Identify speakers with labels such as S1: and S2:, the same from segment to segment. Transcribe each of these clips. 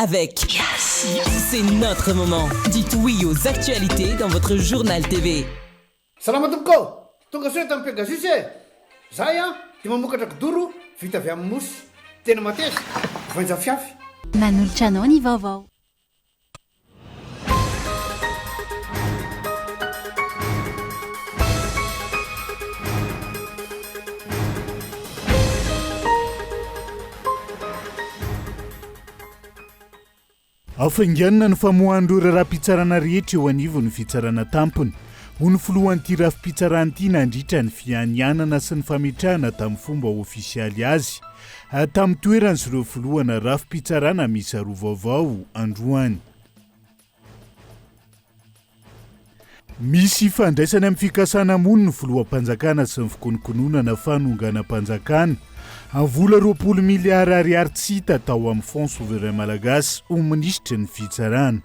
S1: Avec Yes C'est notre moment. Dites oui aux actualités dans votre journal TV.
S2: Salama tompoko ô! Tonga soa eto amin'ny Pegasus e! Zahay an dia mamokatra kidoro vita avy amin'ny mousse. Tena mateza, voainjafiafy.
S3: Manolotra anao ny vaovao.
S4: Hafainganina ny famoahan'ireo raharaham-pitsarana rehetra eo anivon'ny fitsarana tampony, hoy ny filohan'ity rafi-pitsarana ity nandritra ny fianianana sy ny fametrahana tamin'ny fomba ofisialy azy tamin'ny toerany sy ireo filohana rafi-pitsarana miisa roa vaovao androany. Misy ifandraisany amin'ny fikasana hamono ny filoham-panjakana sy ny fikonokononana fanonganam-panjakana. Vola 20 miliara ariary tsy hita tao amin'ny Fonds Souverain Malagasy ho minisitry ny fitsarana.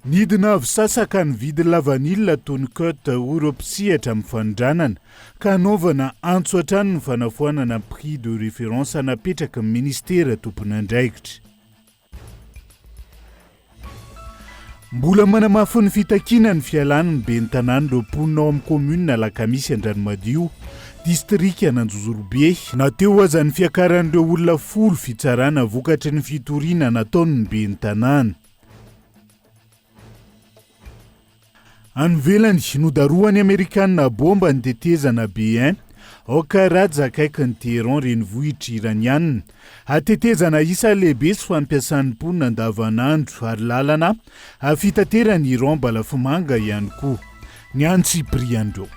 S4: Nidina avy sasaka ny vidin'ny lavanila toy ny cut hoy ireo mpisehatra amin'ny fanondranana ka hanaovana antso hatrany ny fanafoanana prix de référence napetraky ny minisitera tompon'andraikitra. Mbola manamafy ny fitakiana ny fialany ny ben'ny tanàna ireo mponina ao amin'ny kaominina Alakamisy Andranomadio, distrikan'Anjozorobe, na teo aza ny fiakaran'ireo olona folo fitsarana vokatry ny fitoriana nataon'ny ben'ny tanàna. Any ivelany, nodarohan'ny Amerikanina baomba ny tetezana B-un ao Karaj akaikin'i Téhéran renivohitr'i Iraniana. Tetezana isan'ny lehibe sy fampiasan'ny mponina andavanandro ary lalana fitateran'i Iran balafomanga ihany koa. Ny antsipirian'ireo.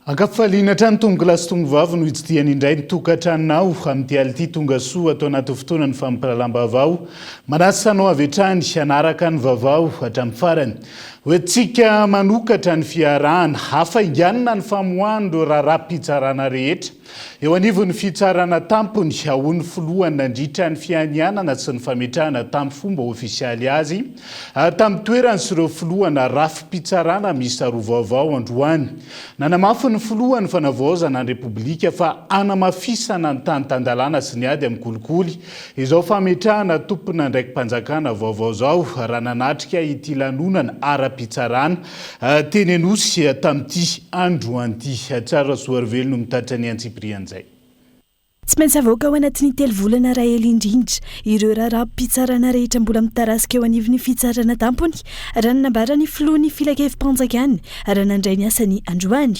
S4: Ankafaliana hatrany tompokolahy sy tompovavy no hitsidihana indray ny tokantranonao amin'ity alina ity. Tonga soa ato anaty fotoana ny fampahalalam-baovao. Manasa anao avy hatrany hanaraka ny vaovao hatramin'ny farany. Hoentintsika manokatra ny fiarahana, hafainganina ny famoahan'ireo raharaham-pitsarana rehetra eo anivon'ny fitsarana tampony, hoy ny filohany nandritra ny fianianana sy ny fametrahana tamin'ny fomba ofisialy azy tamin'ny toerany sy ireo filohana rafi-pitsarana miisa roa vaovao androany. Nanamafy ny filohan'ny fanavaozana ny Repoblika fa hanamafisana ny tany tan-dalàna sy ny ady amin'ny kolikoly Izao fametrahana tompon'andraiki-panjakana vaovao izao raha nanatrika ity lanonana ara-pitsarana teny Anosy tamin'ity androany ity. Tsara Rasoarivelo no mitatitra ny antsipirian'izay.
S5: Tsy maintsy avoaka ao anatin'ny telo volana raha ela indrindra ireo raharaham-pitsarana rehetra mbola mitarasika eo anivon'ny fitsarana tampony, raha ny nambaran'ny filohan'ny filankevi-panjakana raha nandray ny asany androany.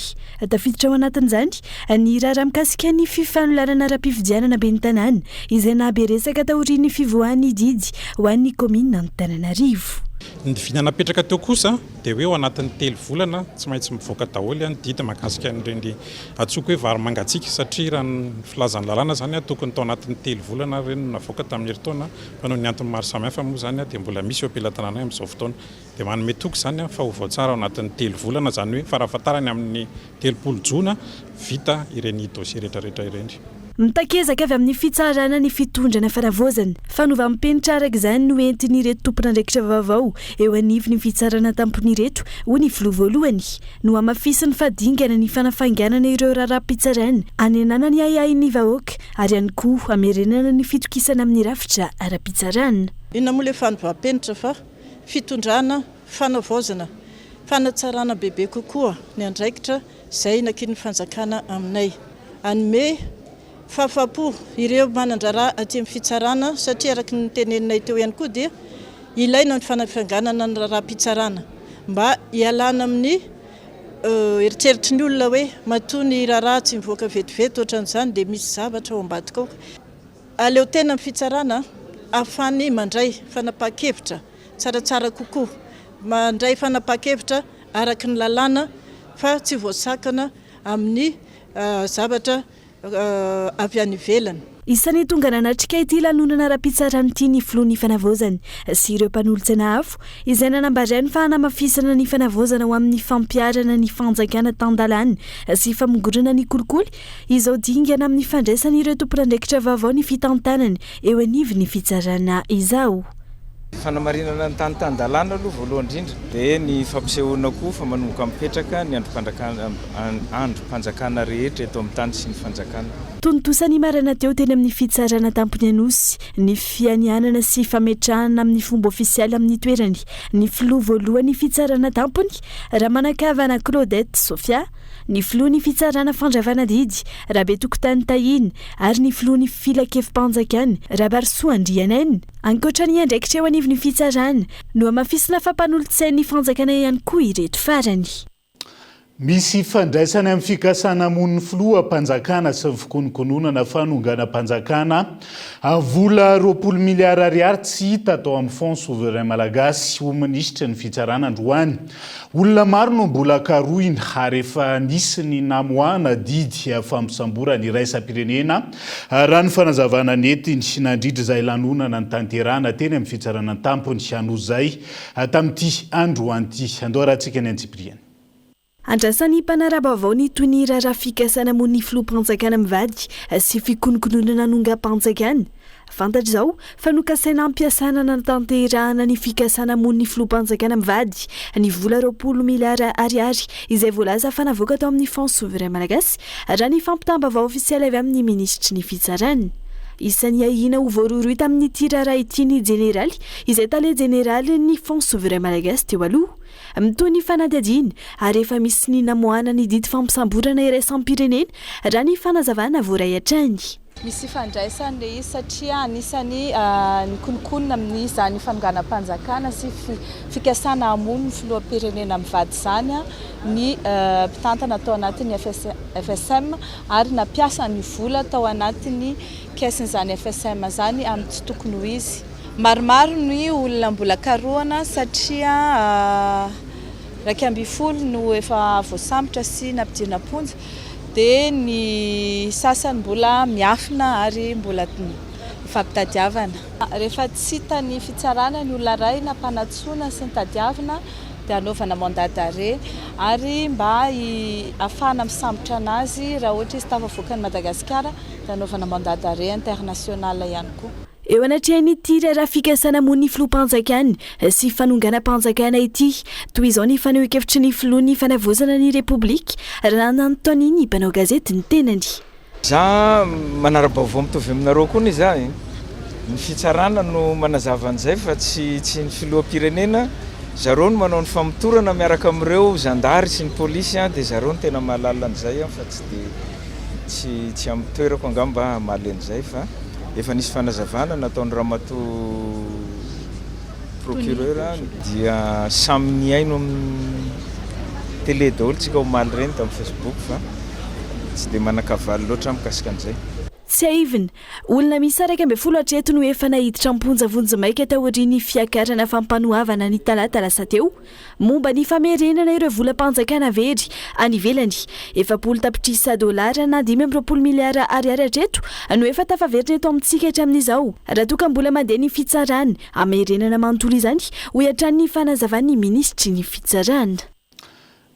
S5: Tafiditra ao anatin'izany ny raharaha mikasika ny fifanolanana ara-pifidianana ben'ny tanàna izay nahabe resaka taorian'ny fivoahan'ny didy ho an'ny kaominina Antananarivo.
S6: Ny vina napetraka teo kosa dia hoe ao anatin'ny telo volana tsy maintsy mivoaka daholo ny didy mahakasika an'ireny antsoiko hoe vary mangatsiaka satria raha ny filazan'ny lalàna izany tokony tao anatin'ny telo volana ireny no navoaka tamin'ny herintaona fa noho ny antony maro samihafa moa izany dia mbola misy eo am-pelatananay amin'izao fotoana. Dia manome toky izany aho fa ho voatsara ao anatin'ny telo volana, izany hoe farafahatarany amin'ny 30 jona, vita ireny dossier rehetrarehetra ireny.
S5: Mitaky ezaka avy amin'ny fitsarana ny fitondrana fanavaozana. Fanovam-penitra araka izany no entin'ireto tompon'andraikitra vaovao eo anivon'ny fitsarana tampony ireto, hoy ny filoha voalohany. Nohamafisiny fa dingana ny fanafainganana ireo raharaham-pitsarana, hanenana ny ahiahin'ny vahoaka ary ihany koa hamerenana ny fitokisana amin'ny rafitra ara-pitsarana.
S7: Inona moa ilay fanovam-penitra fa fitondrana fanavaozana, fanatsarana bebe kokoa ny andraikitra izay nakian'ny fanjakana aminay. Hanome fahafahampo ireo manan-draharaha aty amin'ny fitsarana satria araka ny noteneninay teo ihany koa dia ilaina ny fanafainganana ny raharaham-pitsarana mba hialana amin'ny eritreritry ny olona hoe matoa ny raharaha tsy mivoaka vetivety ohatran'izany dia misy zavatra ao ambadika ao. Aleo tena ny fitsarana ahafahany mandray fanapahan-kevitra tsaratsara kokoa, mandray fanapahan-kevitra araka ny lalàna fa tsy voasakana amin'ny zavatra avy any ivelany.
S5: Isan'ny tonga nanatrika ity lanonana ara-pitsarana ity ny filohan'ny Fanavaozana sy ireo mpanolotsaina avo izay nanambarainy fa hanamafisana ny fanavaozana ho amin'ny fampiharana ny fanjakana tan-dalàna sy famongorana ny kolikoly izao dingana amin'ny fandraisan'ireo tompon'andraikitra vaovao ny fitantanana eo anivon'ny fitsarana izao.
S8: Fanamarinana ny tany tan-dalàna aloha voalohany indrindra, dia ny fampisehoana koa fa manomboka mipetraka ny andrim-panjakana rehetra eto amin'ny tany sy ny fanjakana.
S5: Tontosa ny maraina teo teny amin'ny Fitsarana tampony Anosy ny fianianana sy fametrahana amin'ny fomba ofisialy amin'ny toerany ny filoha voalohan'ny Fitsarana tampony, Ramanankavana Claudette Sophia, ny filohan'ny Fitsarana fandravana didy, Rabetokotany Tahiana, ary ny filohan'ny Filankevi-panjakana, Rabarisoa Andrianaina. Ankoatra ny andraikitra eo anivon'ny fitsarana, nohamafisina fa mpanolotsain'ny fanjakana ihany koa ireto farany.
S4: Misy ifandraisany amin'ny fikasana hamono ny filoham-panjakana sy ny fikononkononana fanonganam-panjakana vola 20 miliara ariary tsy hita tao amin'ny Fonds souverain malagasy, hoy minisitry ny fitsarana androany. Olona maro no mbola karohina ary efa nisy ny namoahana didy fampisamborana iraisam-pirenena raha ny fanazavana nentiny nandritra izay lanonana notanterahana teny amin'ny fitsarana an-tampony Anosizahy tamin'ity androany ity. Andao arahantsika ny antsipiriany.
S5: Andrasan'ny mpanara-baovao ny toy ny raharaha fikasana hamono ny filoham-panjakana mivady sy fikononkononana hanongam-panjakana. Fantatra izao fa nokasaina hampiasana hanatanterahana ny fikasana hamono ny filoham-panjakana mivady ny vola 20 miliara ariary izay voalaza fa navoaka tao amin'ny Fonds souverain malagasy, raha ny fampitam-baovao ofisialy avy amin'ny minisitry ny fitsarana. Isan'ny ahiana ho voarohirohy tamin'ity raharaha ity ny jeneraly izay tale jeneralin'ny Fonds souverain malagasy teo aloha. Mitohy ny fanadihadiana ary efa misy ny namoahana ny didy fampisamborana iraisam-pirenena raha ny fanazavana voaray hatrany.
S9: Misy ifandraisany ilay izy satria anisan'ny nikononkonona amin'izany fanonganam-panjakana sy fikasana hamono ny filoham-pirenena mivady izany ny mpitantana tao anatin'ny FSM ary nampiasa ny vola tao anatin'ny caisse-n'izany FSM izany amin'ny tsy tokony ho izy. Maromaro ny olona mbola karohana satria 11 no efa voasambotra sy nampidirina am-ponja. Dia ny sasany mbola miafina ary mbola ifampitadiavana. Rehefa tsy hitan'ny fitsarana ny olona iray nampanantsoina sy notadiavina dia anaovana mandat d'arrêt ary mba ahafahana misambotra anazy raha ohatra izy tafavoaka an'i Madagasikara dia anaovana mandat d'arrêt international ihany koa.
S5: Eo anatrehan'ity raharaha fikasana hamono ny filoham-panjakana sy fanonganam-panjakana ity, toy izao ny fanehoan-kevitry ny filohan'ny fanavaozana ny Repoblika raha nanontanian'ny ny mpanao gazety ny tenany.
S8: Za manara-baovao mitovy aminareo koa anie za e! Ny fitsarana no manazava an'izay fa tsy tsy ny filoham-pirenena, zareo no manao ny famotorana miaraka amin'ireo zandary sy ny polisy an, dia zareo no tena mahalala an'izay an fa tsy dia tsy tsy amin'ny toerako angamba hamaly an'izay fa. Efa nisy fanazavana nataon'i Ramatoa Procureur dia samy nihaino amin'ny télé daholo tsika omaly ireny tamin'ny Facebook fa tsy dia manan-kavaly loatra aho mikasika an'izay.
S5: Tsiahivina, olona miisa 11 hatreto no efa naiditra am-ponja vonjimaika taorian'ny fiakarana fampanoavana ny talata lasa teo. Momba ny famerenana ireo volam-panjakana very any ivelany, 40 tapitrisa dolara na 25 miliara ariary hatreto no efa tafaverina eto amintsika hatramin'izao, raha toa ka mbola mandeha ny fitsarana hamerenana manontolo izany, hoy hatrany ny fanazavan'ny minisitry ny Fitsarana.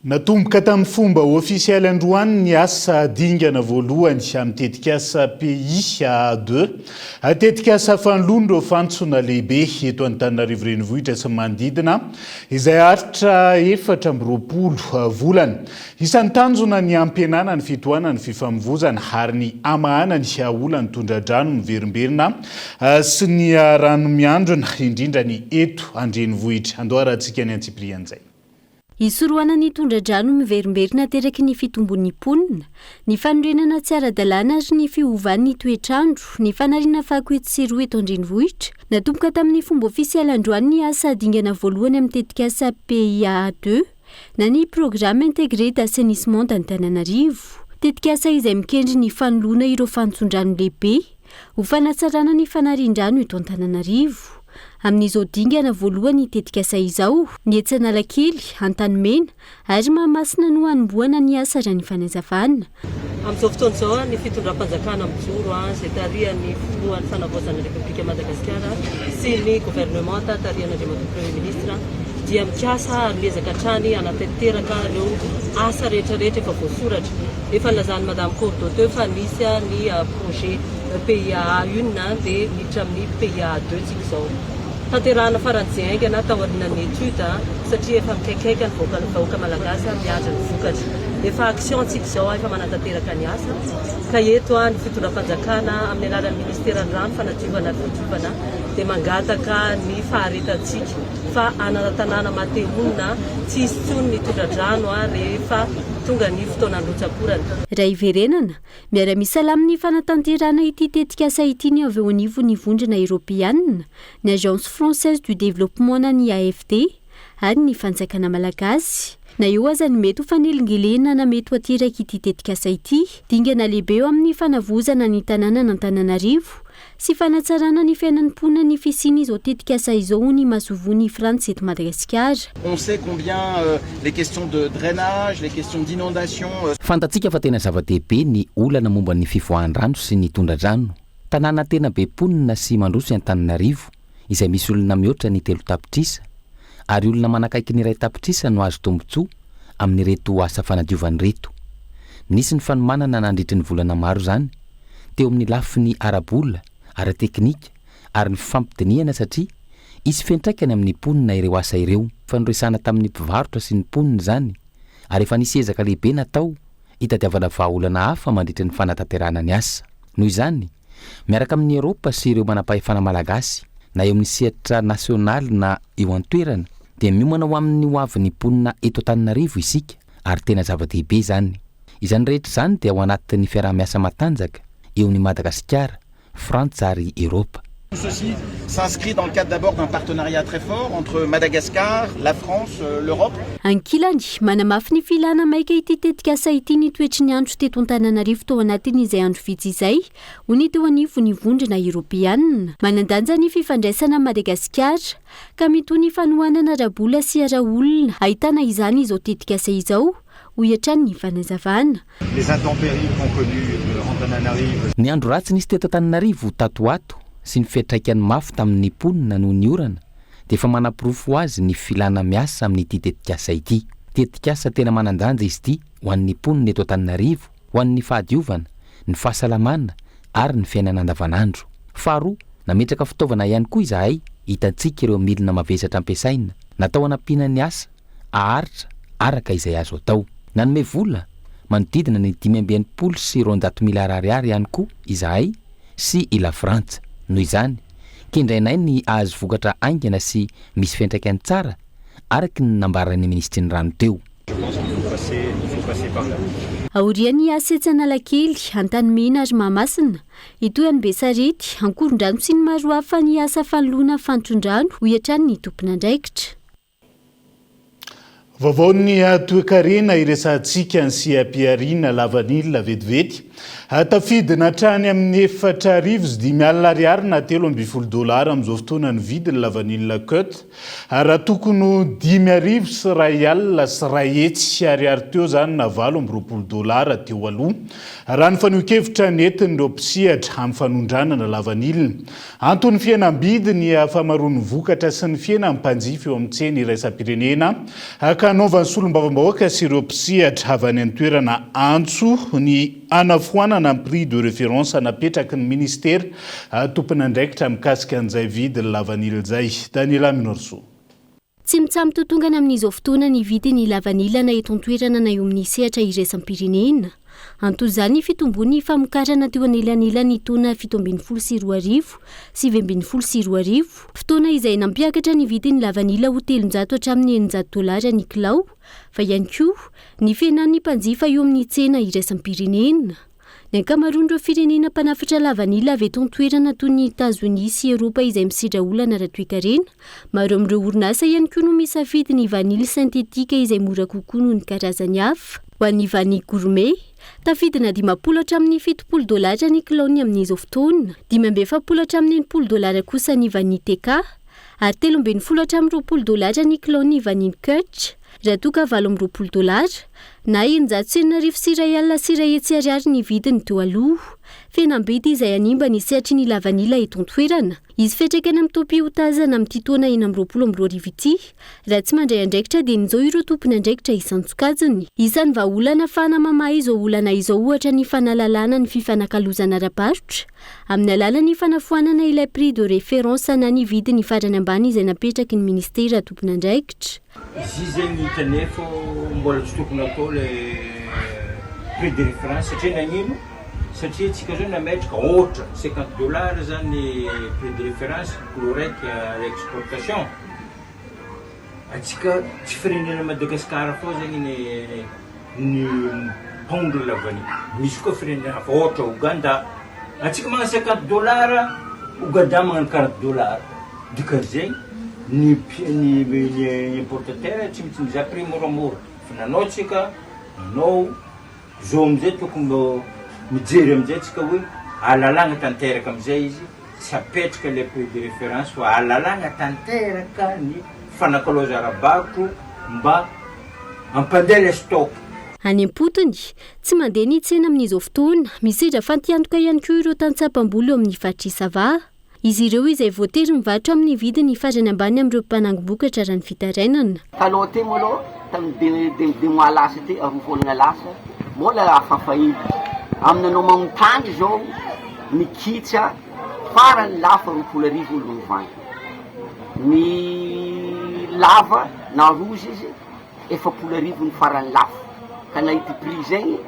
S4: Natomboka tamin'ny fomba ofisialy androany ny asa dingana voalohany amin'ny tetikasa PIA deux. Tetikasa fanoloana ireo fantsona lehibe eto Antananarivo Renivohitra sy ny manodidina izay haharitra 24 volana. Isan'ny tanjona ny hampihenana ny fitohanan'ny fifamoivozana ary ny hamahana ny olan'ny tondra-drano miverimberina sy ny rano miandrona, indrindra ny eto an-drenivohitra. Andao harahantsika ny antsipirian'izay.
S3: Hisorohana ny tondra-drano miverimberina ateraky ny fitombon'ny mponina, ny fanorenana tsy ara-dalàna ary ny fiovan'ny toetr'andro, ny fanariana fako etsy sy eroa eto an-drenivohitra. Natomboka tamin'ny fomba ofisialy androany ny asa dingana voalohany amin'ny tetikasa PIAA deux na ny Programme Intégré d'Assainissement d'Antananarivo. Tetikasa izay mikendry ny fanoloana ireo fantson-drano lehibe ho fanatsarana ny fanarian-drano eto Antananarivo. Amin'izao dingana voalohany tetikasa izao, ny etsy Analakely, Antanimena ary Mahamasina no hanombohana ny asa raha ny fanazavana.
S10: Amin'izao fotoana izao, ny fitondram-panjakana mijoro izay tarihan'ny filohan'ny fanavaozana ny Repoblika Madagasikara sy ny governemanta tarihan'Andriamatoa Premier Ministre dia mikasa ary miezaka hatrany hanatanteraka ireo asa rehetra rehetra efa voasoratra. Efa nilazan'i Madame Cordo teo fa nisy ny projet PIAA une dia miditra amin'ny PIAA deux tsika izao. Tanterahina faran'izay haingana taorianan'ny étude satria efa mikaikaika ny vahoaka vahoaka malagasy miandry ny vokatra. Efa action tsika izao efa manatanteraka ny asa ka eto ny fitondram-panjakana amin'ny alalan'ny ministeran'ny rano, fanadiovana ary fidiovana dia mangataka ny faharetantsika fa hanana tanàna maha-te honina tsy hisy intsony ny tondra-drano rehefa tonga ny fotoanan'ny rotsak'orana.
S3: Raha hiverenana, Miara-misalahy amin'ny fanatanterahana ity tetikasa ity ny avy eo anivon'ny Vondrona Eoropeanina, ny Agence Française du Développement na ny AFD ary ny fanjakana malagasy. Na eo aza ny mety ho fanelingelenana mety ho aterak'ity tetikasa ity, dingana lehibe eo amin'ny fanavozana ny tanànan'Antananarivo sy fanatsarana ny fiainan'ny mponina ny fisian'izao tetikasa izao hoy ny masoivohon'i Frantsa eto Madagasikara.
S11: On sait combien les questions de drainage, les questions d'inondation.
S12: Fantatsika fa tena zava-dehibe ny olana momba ny fivoahan-drano sy ny tondra-drano. Tanàna tena be mponina sy mandroso i Antananarivo, izay misy olona mihoatra ny 3 tapitrisa, ary olona manakaiky ny 1 tapitrisa no azo tombontsoa amin'ireto asa fanadiovana ireto. Nisy ny fanomanana nandritry ny volana maro izany, teo amin'ny lafiny ara-bola, ara-teknika ary ny fifampidinihana satria hisy fiantraikany amin'ny mponina ireo asa ireo. Efa noresahana tamin'ny mpivarotra sy ny mponina izany ary efa nisy ezaka lehibe natao hitadiavana vahaolana hafa mandritra ny fanatanterahana ny asa. Noho izany, miaraka amin'i Eropa sy ireo manampahefana malagasy, na eo amin'ny sehatra nasionaly na eo an-toerana, dia miomana ho amin'ny ho avin'ny mponina eto Antananarivo isika ary tena zava-dehibe izany. Izany rehetra izany dia ao anatin'ny fiaraha-miasa matanjaka eo amin'i Madagasikara, Frantsa ary Eropa.
S11: Tout ceci s'inscrit dans le cadre d'abord d'un partenariat très fort entre Madagascar, la France, l'Europe.
S3: Ankilany, manamafy ny filana maika ity tetikasa ity ny toetry ny andro teto Antananarivo tao anatin'izay andro vitsy izay, hoy ny teo anivon'ny Vondrona Eoropeanina. Manan-danja ny fifandraisana amin'i Madagasikara, ka mitohy ny fanohanana ara-bola sy ara-olona ahitana izany izao tetikasa izao, hoy hatrany ny fanazavana.
S13: Les intempéries qu'ont connues Antananarivo.
S12: Ny andro ratsy nisy teto Antananarivo tato ho ato sy ny fiantraikany mafy tamin'ny mponina noho ny orana dia efa manaporofo ho azy ny filana miasa amin'ity tetikasa ity. Tetikasa tena manan-danja izy ity ho an'ny mponina eto Antananarivo, ho an'ny fahadiovana, ny fahasalamana ary ny fiainana andavanandro. Faharoa, nametraka fitaovana ihany koa izahay, hitantsika ireo milina mavesatra ampiasaina, natao hanampiana ny asa, haharitra araka izay azo atao. Nanome vola manodidina ny 265 miliara ariary ihany koa izahay sy i Lafrantsa. Noho izany, kendrainay ny hahazo vokatra haingana sy misy fiantraikany tsara araka ny nambaran'ny minisitry ny rano teo.
S3: Aorian'ny asa etsy Analakely, Antanimena ary Mahamasina, hitohy any Besarety, Ankorondrano sy ny maro hafa ny asa fanoloana fantson-drano, hoy hatrany ny tompon'andraikitra.
S4: Vaovaon'ny toekarena iresahantsika ny seha-pihariana lavanila vetivety. Tafidina hatrany amin'ny 4500 ariary na 13 dolara amin'izao fotoana ny vidin'ny lavanila cut. Raha tokony ho 151 ariary teo izany na 28 dolara teo aloha. Raha ny fanehoan-kevitra nentin'ireo mpisehatra amin'ny fanondranana lavanila. Anton'ny fihenam-bidy ny hafamaroan'ny vokatra sy ny fihenan'ny mpanjifa eo amin'ny tsena iraisam-pirenena ka hanaovan'ny solombavambahoaka sy ireo mpisehatra avy any an-toerana antso ny hanafoanana ny prix de référence napetraky ny minisitera tompon'andraikitra mikasika an'izay vidin'ny lavanila izay. Daniela Minorisoa.
S3: Tsy mitsaha-mitotongana amin'izao fotoana ny vidin'ny lavanila na eto an-toerana na eo amin'ny sehatra iraisam-pirenena. Anton'izany ny fitomboan'ny famokarana teo anelanelan'ny taona 2017 2019, fotoana izay nampiakatra ny vidin'ny lavanila ho 300 hatramin'ny 600 dolara ny kilao, fa ihany koa ny fihenan'ny mpanjifa eo amin'ny tsena iraisam-pirenena. Ny ankamaroan'ireo firenena mpanafatra lavanila avy eto an-toerana toy ny Etazonia sy Eropa izay misedra olana ara-toekarena. Maro amin'ireo orinasa ihany koa no misafidy ny vanille synthétique izay mora kokoa noho ny karazany hafa. Ho an'ny vanille gourmet, tafidina 50 hatramin'ny 70 dolara ny kilaoniny amin'izao fotoana. 45 hatramin'ny 60 dolara kosa ny vanille TK. ary 13 hatramin'ny 20 dolara ny kilaon'ny vanille Kutch raha toa ka 28 dolara na 6160 ariary ny vidiny teo aloha. Fihenam-bidy izay hanimba ny sehatry ny lavanila eto an-toerana. Hisy fiantraikany amin'ny taom-piotazana amin'ity taona 2026 ity. Raha tsy mandray andraikitra dia ny zo ireo tompon'andraikitra isan-tsokajiny. Isan'ny vahaolana ahafahana mamaha izao olana izao ohatra ny fanalalana ny fifanakalozana ara-barotra amin'ny alalan'ny fanafoanana ilay prix de référence na ny vidiny farany ambany izay napetraky ny minisitera tompon'andraikitra.
S8: Izy zegny hitanay fô mbola tsy tokony atao le prix de référence satria nagnino? Satria antsika zao nametraka ôhatra 50 dollars zany prix de référence kilô raiky à l'exportation, antsika tsy firenena Madagascar fô zegny ny ny mpamongony lavanille, misy koa firenena hafa ôhatra Ouganda, antsika magnano 50 dollars, Ouganda magnano 40 dollars, dikan'izegny ny ny ny importateur tsy maintsy mizaha prix moramora, fa nanao tsika nanao zao amizay tokony mbô mijery amizay tsika hoe alalagna tanteraka amizay izy, tsy apetraka le prix de référence fa alalagna tanteraka ny fanakalôza ara-barotro mba hampandeha le stock.
S3: Any am-potony, tsy mandeha ny tsena amin'izao fotoana. Misedra fantiantoka ihany koa ireo tantsaha mpamboly eo amin'ny faritr'i Sava. Izy ireo izay voatery mivarotra amin'ny vidiny farany ambany amin'ireo mpanangom-bokatra raha ny fitarainana.
S14: Taloha teo moa aloha, tamin'ny deux deux deux mois lasa teo, roa volana lasa, mbola hafahafa hely izy. Amin'ny anao magnontany izao, ny kitsa farany lafo 1020 olo mivangy. Ny lava na rouge izy 1040 ny farany lafo. Ka na ity prix zegny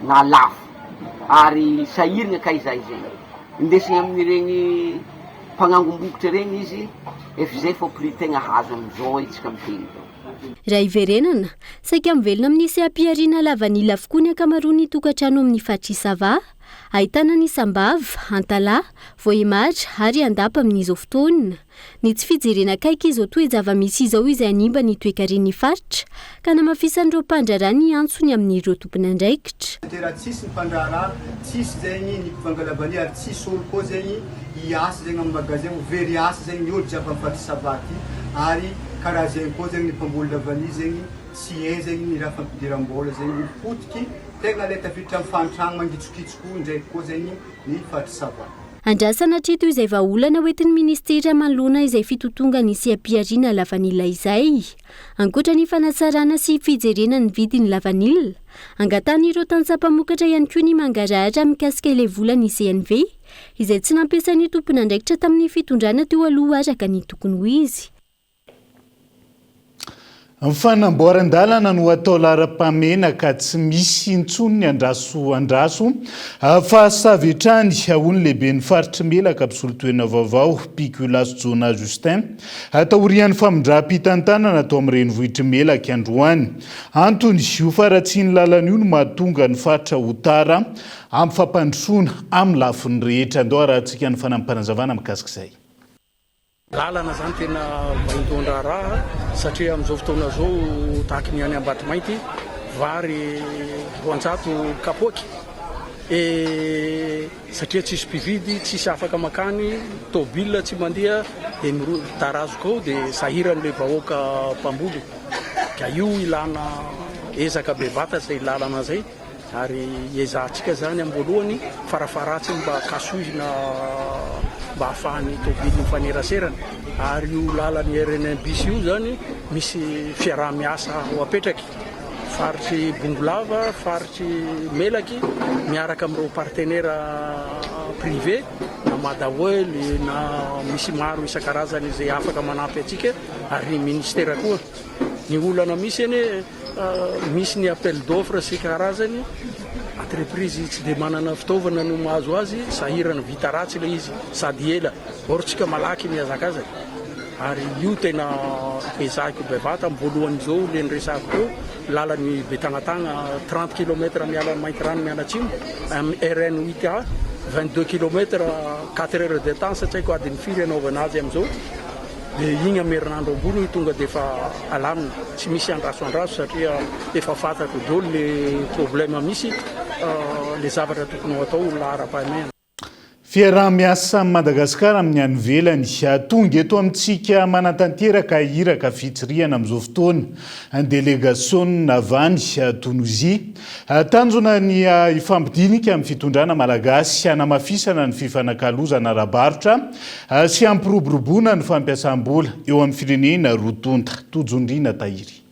S14: na lafo. Ary sahiragna kay zahay zegny. Indesigna amin'iregny mpagnangom-bokotra regny izy, efa zay fô prix tegna azo amizao itsika miteny zao.
S3: Raha hiverenana, saika mivelona amin'ny seha-pihariana lavanila avokoa ny ankamaroan'ny tokantrano amin'ny faritr'i Sava. Ahitana ny Sambava, Antalaha, Vohemar ary Andapa amin'izao fotoana. Ny tsy fijerena akaiky izao toe-java-misy izao izay hanimba ny toekaren'ny faritra ka namafisan'ireo mpandraharaha ny antsony amin'ireo tompon'andraikitra.
S13: Satria raha tsisy ny mpandraharaha, tsisy zegny ny mpivangalavania ary tsisy olo koa zegny hiasa zegny amin'ny magasin, ho very asa zegny ny olo jiaby amin'ny faritry Sava aty ary karaha zegny koa zegny ny mpamboly lavania zegny tsy hay zegny ny raha fampidiram-bola zegny ho potiky Tegna le tafiditra am fahantragna mangitsokitsoko ndraiky koa zegny ny faritry Sava.
S3: Andrasana hatreto izay vahaolana hoentin'ny minisitera manoloana izay fitotongan'ny seha-pihariana lavanila izay. Ankoatra ny fanatsarana sy fijerena ny vidin'ny lavanila, angatahan'ireo tantsaha mpamokatra ihany koa ny mangarahara mikasika ilay volan'ny CNV, izay tsy nampiasain'ny tompon'andraikitra tamin'ny fitondrana teo aloha araka ny tokony ho izy.
S4: Ny fanamboaran-dalana no atao laharam-pahamehana ka tsy misy intsony ny andraso andraso fa savy hatrany, hoy ny lehiben'ny faritr'i Melaka mpisolo toerana vaovao, Piculaso Jonah Justin, taorian'ny famindram-pitantanana tao amin'ny renivohitr'i Melaky androany. Antony, io faharatsian'ny lalana io no mahatonga ny faritra ho tara amin'ny fampandrosoana amin'ny lafiny rehetra. Andao harahantsika ny fanampim-panazavana mikasika izay.
S15: Lalana zany tena vaindohan-draharaha satria amin'izao fotoana izao tahaky ny any Ambatomainty vary 200 kapoaky e satria tsisy mpividy, tsisy afaka makany, tôbila tsy mandeha dia mitarazoka ao dia sahiran'ilay vahoaka mpamboly ka io ilana ezaka bevata izay lalana izay. Ary iezahantsika izany am-boalohany farafaharatsiny mba kasohina mba ahafahan'ny tôbily mifaneraserana. Ary io lalan'ny RN bis io izany misy fiaraha-miasa ho apetraky faritry Bongolava, faritry Melaky miaraka amin'ireo partenaires privés na Mada Oil na misy maro isan-karazany izay afaka manampy antsika ary ny ministera koa. Ny olana misy anie Misy ny appel d'offre sy karazany, entreprise tsy dia manana fitaovana no mahazo azy, sahirana, vita ratsy ilay izy sady ela, or tsika malaky mihazakazaka ary io tena ezahiko bevata amin'ny voalohany izao le niresahako teo, lalan'i Betagnatagna 30 kilomètre miala an'i Maintirano mianatsimo, amin'ny RN 8 A 22 kilomètre 4 heures de temps tsy haiko adiny firy anaovana azy amin'izao. Dia iny amin'ny herinandro ambony io tonga dia efa alamina, tsy misy andraso andraso satria efa fantatro daholo le problème misy, le zavatra tokony ho atao laharam-pahamehana.
S4: Fiaraha-miasa amin'i Madagasikara amin'ny any ivelany. Tonga eto amintsika manatanteraka iraka fitsirihana amin'izao fotoana ny delegasionina avy any Tonizia. Tanjona ny hifampidinika amin'ny fitondrana malagasy hanamafisana ny fifanakalozana ara-barotra sy hampiroboroboana ny fampiasam-bola eo amin'ny firenena roa tonta. Tojondriana Tahiry.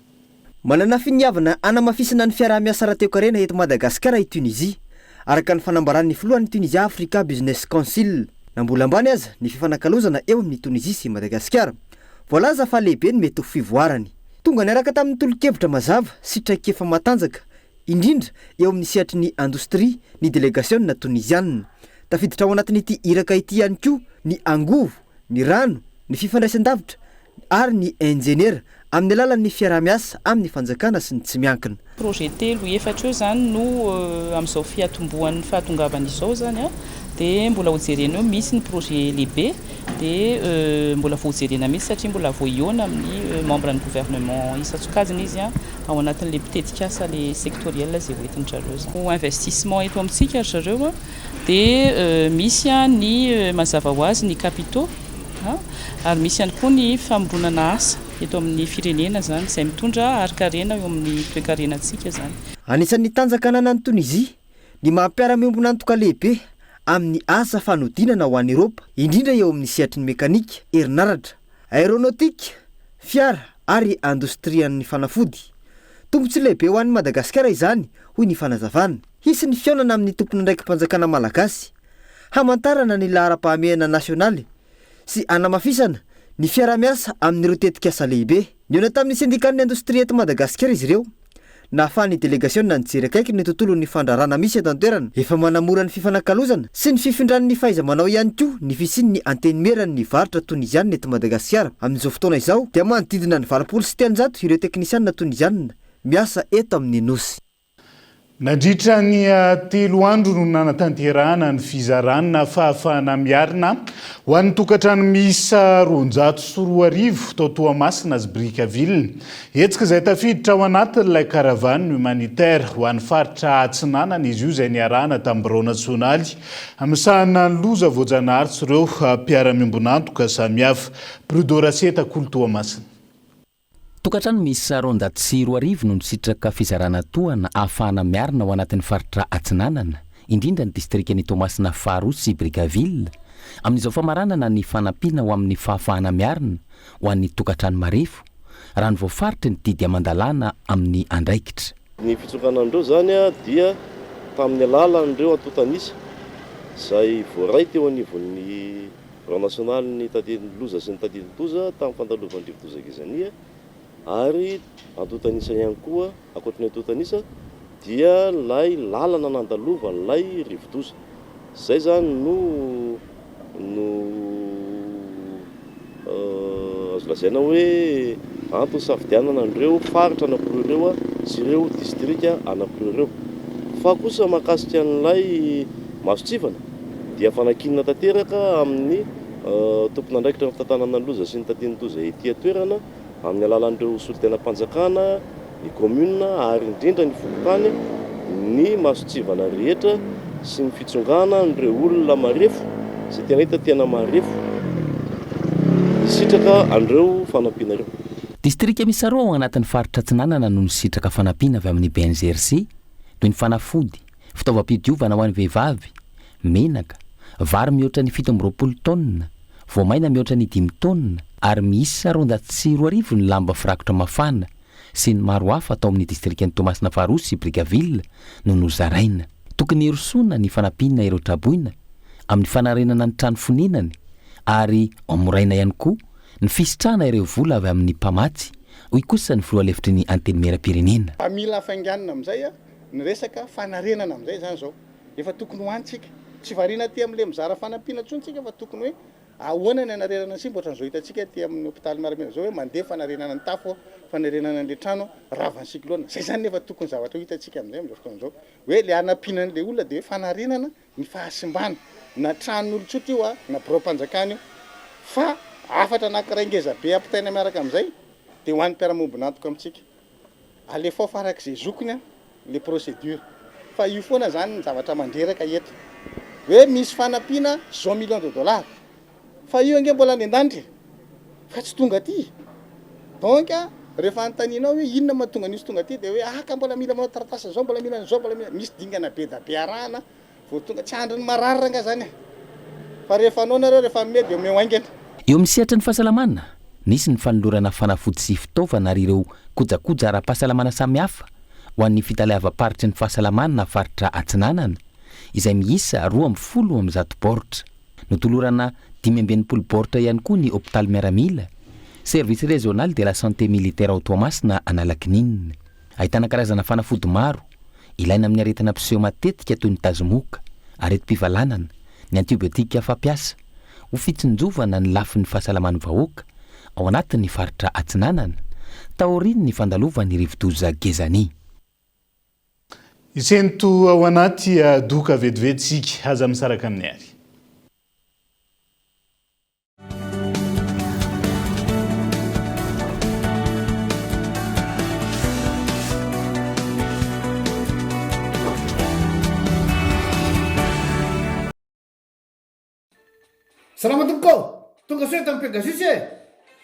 S16: Manana finiavana hanamafisana ny fiaraha-miasa ara-toekarena eto Madagasikara i Tunisie, araka ny fanambaran'ny filohan'ny Tunisia Africa Business Council. Na mbola ambany aza ny fifanakalozana eo amin'i Tunisie sy Madagasikara, voalaza fa lehibe ny mety ho fivoarany. Tonga niaraka tamin'ny tolo-kevitra mazava sy traikefa matanjaka, indrindra eo amin'ny sehatry ny indostria, ny delegasionina tonizianina. Tafiditra ao anatin'ity iraka ity ihany koa ny angovo, ny rano, ny fifandraisan-davitra, ary ny injeniera amin'ny alalan'ny fiaraha-miasa amin'ny fanjakana sy ny tsy miankina.
S17: Projet telo, efatra eo izany no amin'izao fiatombohan'ny fahatongavana izao izany dia mbola ho jerena eo, misy ny projet lehibe dia mbola vao jerena mihitsy satria mbola vao hihaona amin'ny membre ny gouvernement isan-tsokajiny izy ao anatin'ilay tetikasa ilay sectoriel izay hoentin-dry zareo izany. Ho investissement eto amintsika ry zareo dia misy ny mazava ho azy ny capitaux. Ary misy ihany koa ny famoronana asa eto amin'ny firenena izany, izay mitondra harin-karena eo amin'ny toekarenantsika izany.
S16: Anisan'ny tanjaka ananan'i Tonizia ny maha mpiara-miombon'antoka lehibe amin'ny asa fanodinana ho an'i Eropa, indrindra eo amin'ny sehatry ny mekanika, herinaratra, aeronautique, fiara ary indostrian'ny fanafody. Tombontsoa lehibe ho an'i Madagasikara izany, hoy ny fanazavana. Hisy ny fihaonana amin'ny tompon'andraiki-panjakana malagasy hamantarana ny laharam-pahamehana nasionaly sy hanamafisana ny fiaraha-miasa amin'ireo tetikasa lehibe. Nihaona tamin'ny sendikan'ny indostria eto Madagasikara izy ireo, nahafahan'ny delegasiona nijery akaiky ny tontolon'ny fandraharahana misy eto an-toerana. Efa manamora ny fifanakalozana sy ny fifindran'ny fahaiza-manao ihany koa ny fisian'ny Antenimieran'ny varotra tonizianina eto Madagasikara. Amin'izao fotoana izao dia manodidina ny 380 ireo teknisianina tonizianina miasa eto amin'ny Nosy.
S4: Nandritra ny telo andro no nanatanterahana ny fizarana fahafahana miarina ho an'ny tokantrano miisa 2200 tao Toamasina sy Brickaville. Hetsika izay tafiditra ao anatin'ilay caravane humanitaire ho an'ny faritra Atsinanana izy io izay niarahana tamin'ny birao nasionaly misahana ny loza voajanahary sy ireo mpiara-miombon'antoka samihafa. Brudo Raseta, Kolo Toamasina.
S12: Tokantrano miisa 2200 no nisitraka fizarana tohana ahafahana miarina ao anatin'ny faritra Atsinanana, indrindra ny distrikan'i Toamasina faharoa sy Brickaville, amin'izao famaranana ny fanampiana ho amin'ny fahafahana miarina ho an'ny tokantrano marefo, raha ny voafaritry ny didy aman-dalàna amin'ny andraikitra.
S18: Ny fitsongana an'ireo izany dia tamin'ny alalan'ireo antontan'isa izay voaray teo anivon'ny Birao nasionalin'ny tandindon-doza sy ny tandindon-doza tamin'ny fandalovan'ny rivodoza Gezania ary antontan'isa ihany koa, ankoatry ny antontan'isa dia ilay lalana nandalovan'ilay rivodoza. Izay izany no no azo lazaina hoe antony safidianana an'ireo faritra anankiroa ireo sy ireo distrika anankiroa ireo. Fa kosa mahakasika an'ilay mason-tsivana dia fanankinana tanteraka amin'ny tompon'andraikitra ny fitantanana ny loza sy ny tandindon-doza ety an-toerana amin'ny alalan'ireo solontenam-panjakana, ny kaominina ary indrindra ny fokontany ny mason-tsivana rehetra sy ny fitsongana an'ireo olona marefo izay tena hita tena marefo hisitraka an'ireo fanampiana ireo.
S12: Distrika miisa roa ao anatin'ny faritra Atsinanana no nisitraka fanampiana avy amin'ny BNGRC, toy ny fanafody, fitaovam-pidiovana ho an'ny vehivavy, menaka, vary mihoatra ny 27 taonina, voamaina mihoatra ny dimy taonina ary miisa 2200 ny lamba firakotra mafana sy ny maro hafa tao amin'ny distrikan'i Toamasina faharoa sy Brickaville no nozaraina. Tokony hirosoana ny fanampiana ireo traboina amin'ny fanarenana ny trano fonenany ary hamoraina ihany koa ny fisitrahana ireo vola avy amin'ny mpamatsy, hoy kosa ny filoha lefitry ny Antenimierampirenena.
S19: Mba mila hafainganina amin'izay ny resaka fanarenana amin'izay izany izao. Efa tokony ho any tsika. Tsy variana aty amin'ilay mizara fanampiana intsony tsika fa tokony hoe ahoana ny hanarenana ny simba ohatran'izao hitantsika aty amin'ny hopitaly miaramila izao hoe mandeha fanarenana ny tafo, fanarenana an'ilay trano ravan'ny cyclone. Izay izany no efa tokony zavatra ho hitantsika amin'izay amin'izao fotoana izao. Hoe ilay hanampiana an'ilay olona dia hoe fanarenana ny fahasimbana na tranon'olon-tsotra io na biraom-panjakana io. Fa hafatra anankiray ngeza be ampitaina miaraka amin'izay dia ho an'ny mpiara-miombon'antoka amintsika. Alefao farak'izay zokiny an le procédure fa io foana zany ny zavatra mandreraka eto. Hoe misy fanampiana zao millions de dollars. Fa io ange mbola any an-danitra e! Fa tsy tonga aty. Donc rehefa anontanianao hoe inona mahatonga an'io tsy tonga aty dia hoe ah ka mbola mila manao taratasy an'izao, mbola mila an'izao, mbola mila, misy dingana be da be arahana vao tonga. Tsy andrin'ny marary rangahy zany e! Fa rehefa anao nareo rehefa hanome dia omeo haingana.
S12: Eo amin'ny sehatry ny fahasalamana, nisy ny fanolorana fanafody sy fitaovana ary ireo kojakoja ara-pahasalamana samihafa ho an'ny fitaleavam-paritry ny fahasalamana faritra Atsinanana, izay miisa 112 baoritra. Notolorana 65 baoritra ihany koa ny hopitaly miaramila, Service Régional de la Santé Militaire ao Toamasina Analakininina. Ahitana karazana fanafody maro, ilaina amin'ny aretina mpiseho matetika toy ny tazomoka, aretim-pivalanana, ny antibiotika fampiasa, ho fitsinjovana ny lafiny fahasalaman'ny vahoaka ao anatin'ny faritra Atsinanana, taorian'ny fandalovan'ny rivodoza Gezani.
S4: Hisento ao anaty doka vetivety isika, aza misaraka amin'ny ary.
S2: Salama tompoko ô! Tonga soa eto amin'ny Pegasus e!